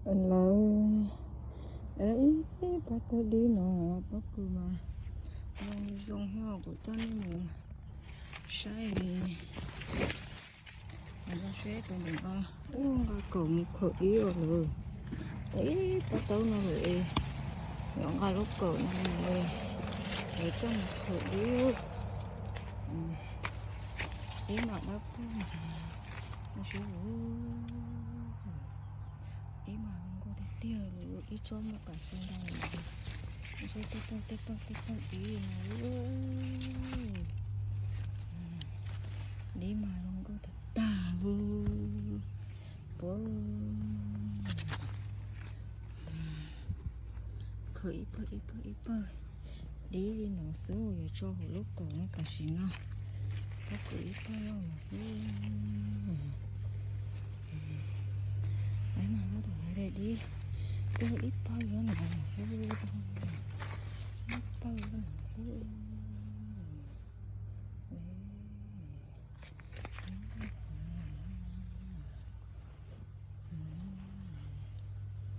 Lawv ib pob tawb dib no, pob kws mas zoo zoo thiab, kuv coj nej mus saib li. Saib tus ntawm no, ub, nqa kaum mus khawm dib os lawm. Ib pob tawb no lawm es yuav nqa lub kaum no mus, yuav coj mus khawm dib. Dib mas dawb paug, dib mas zoo nkauj tiag tiag li, ib tsob muaj kaum xya ntau li. Saib tej pob, tej pob, tej pob dib no, dib mas zoo nkauj tag tag li. Puab khawm ib pawg ib pawg ib pawg dib li no xwb, yuav tso hauv lub kaum no tam sim no. Pob kws ib pawg xwb. Tab mas tab tom hais tias dib tuaj ib pawg no xwb.